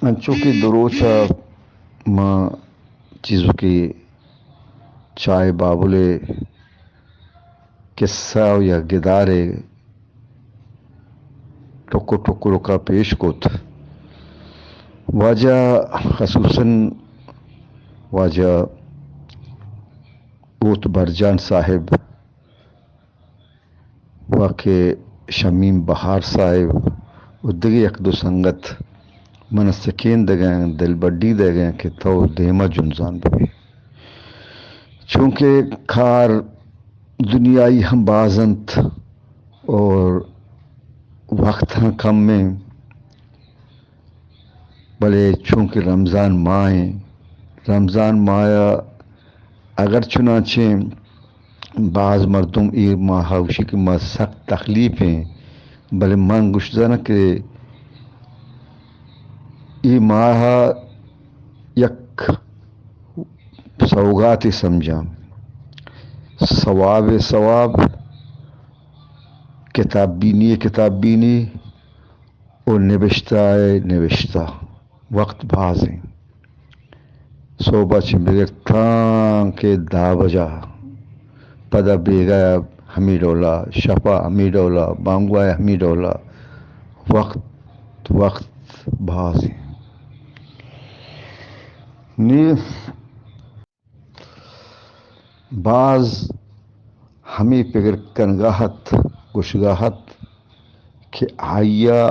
انچو کہ دو روچ ءَ ما چیزو کہ چاہ بابل ءِ قصہ ءُ یا گدار ءِ ٹکر ٹکرک ءَ پیش کت، واجہ، خصوصاً واجہ اوت برجان صاحب، ءُ کہ شمیم بہار صاحب ءُ دگہ یک دو سنگت من ءَ سکین دئیگ ءَ اَنت، دلبڈی دئیگ ءَ اَنت کہ تو دیم ءَ جنزان بہ بئے، چونکہ کار دنیائی ہم باز اَنت اور وقت ہم کم اِنت۔ بلے چونکہ رمضان ماہ اِنت، رمضان ماہ ءَ اگر چنانچہ باز مردم اے ماہ ءَ گوشی کہ ما سک تکلیف ایں، بلے من گوشداراں کہ اے ماہ ءَ یک سوگاتے سمجھاں، ثواب ءِ ثواب، کتاب بینی ءِ کتاب بینی، ءُ نبشتہ ءِ نبشتہ۔ وقت باز اِنت۔ سہب ءَ چہ بگر تاں کہ دہ بجہ، پدا بیگاہ ءَ ہمے ڈول ءَ، شپ ءَ ہمے ڈول ءَ، بانگواہ ءَ ہمے ڈول ءَ۔ وقت، وقت باز اِنت۔ نی باز ہمے پگر کنگا اَت، گوشگا اَت کہ آئی ءَ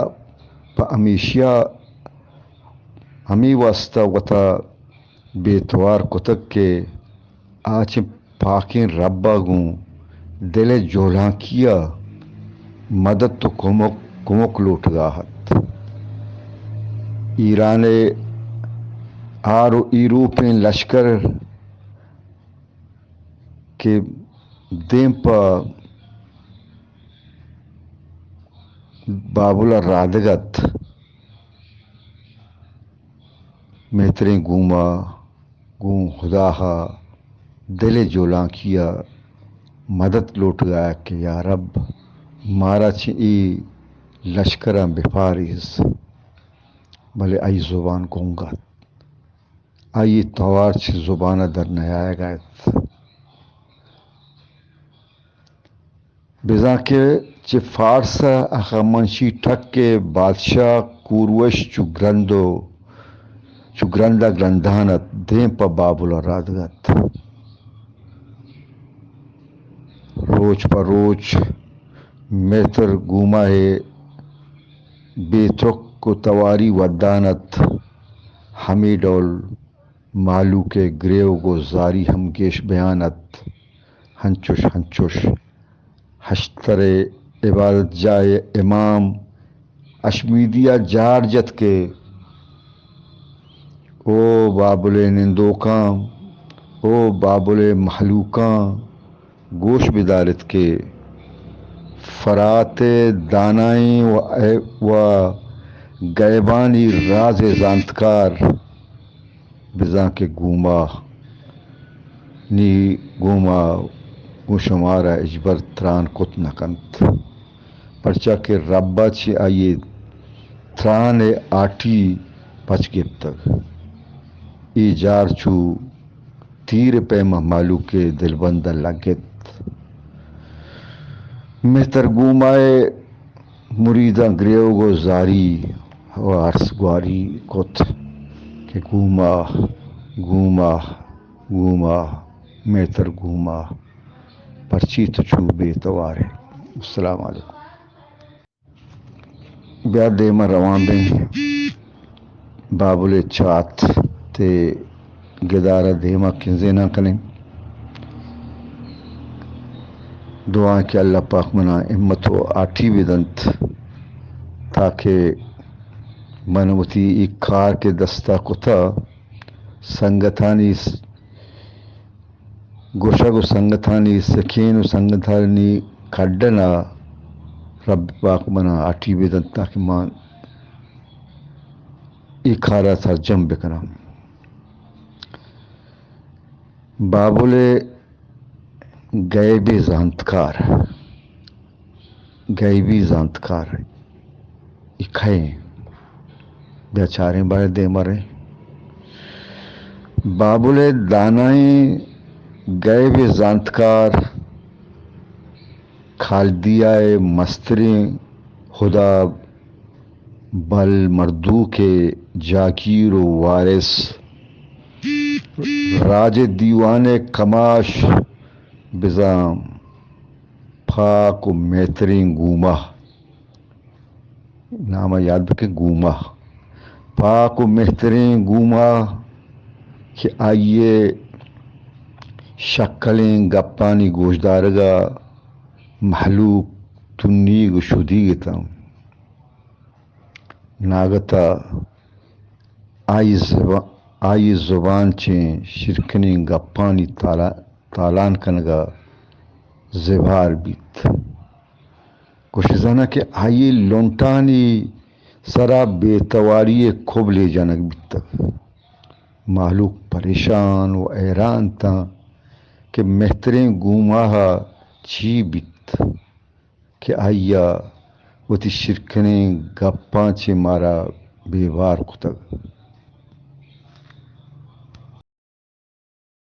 پہ ہمیشی ءَ ہمے واسطہ وت ءَ بے توار کتگ کہ آ چہ پاکیں رب ءَ گوں دل ءِ جہلانکی ءَ مدد ءُ کمک، کمک لوٹگا اَت۔ ایران ءِ آر ءُ ایروپیں لشکر کہ دیم پہ بابل ءَ رادگ اَت، مہتریں گوما گوں ہدا ءَ دل ءِ جہلانکی ءَ مدد لوٹگا اَت کہ یا رب، مارا چہ اے لشکراں بپاریز۔ بلے آئی زبان گنگ اَت۔ آئی ءِ توار چہ زبان ءَ در نیایگ ءَ اَت۔ بزاں کہ چہ فارس ءَ ہخامنشی ٹک ءِ بادشاہ کوروش چو گرند ءُ چو گرند ءَ گرندان اَت، دیم پہ بابل ءَ رادگ اَت۔ روچ پہ روچ مہتر گوما ءِ بے ترک ءُ تواری ودان اَت۔ ہمے ڈول مہلوک ءِ گریوگ ءُ زاری ہم گیش بیان اَت۔ ہنچوش، ہنچوش ہشتر ءِ عبادت جاہ ءِ امام اشمیدی ءَ جار جت کہ او بابل ءِ نندوکاں، او بابل ءِ مہلوکاں، گوش بدارت کہ فرات ءِ دانائیں ءُ، ءُ گیبانی راز ءِ زانتکار، بزاں کہ گوما، نی گوما گوں شمارا ہچبر تران کت نہ کنت، پرچا کہ رب ءَ چہ آئی ءِ تران ءِ آٹی پچ گپتگ۔ اے جار چو تیر ءِ پیما مہلوک ءِ دلبند ءَ لگت۔ مہتر گوما ءِ مریداں گریوگ ءُ زاری ءُ ارس گواری کت کہ گوما، گوما، گوما، مہتر گوما، پرچی تو چو بے توار ئے؟ السلام علیکم۔ بیا دیم ءَ روان بیں۔ بابل ءِ چات ءِ گدار ءَ دیم ءَ کنزیناں کنیں۔ دعا کہ اللہ پاک منا ہمت ءُ آٹی بدنت تاکہ من وتی اے کار کہ دستا کتا سنگتانی س-، گوشگ ءُ سنگتانی سکین ءُ سنگتانی کڈن ءَ رب پاک منا آٹی بدنت تاکہ من اے کار ءَ سرجم بکناں۔ بابل ءِ گیبی زانتکار، گیبی زانتکار اے کئے اِنت؟ بیا چاریں باریں دیما رئیں۔ بابل ءِ دانائیں غیب ءِ زانتکار، کالدیا ءِ مستریں ہدا، بل مردوک ءِ جاگیر و وارث، راج ءِ دیوان ءِ کماش، بزاں پاک و مہتریں گوما، نام ءَ یاد بکن، گوما، پاک و مہتریں گوما کہ آئی ءِ شکلیں گپانی گوشدارگ ءَ مہلوک تنیگ و شدیگ اتاں۔ ناگت ءَ آئی زبا-، آئی زبان چہ شیرکنیں گپانی تالا-، تالان کنگ ءَ زبہر بیت۔ گوشی زاناں کہ آئی لنٹانی سرا بے تواری ءِ کبلے جنگ بیتگ۔ مہلوک پریشان و حیران اتاں کہ مہتریں گوماہ ءَ چی بیت کہ آئی ءَ وتی شیرکنیں گپاں چہ مارا بے بار کتگ۔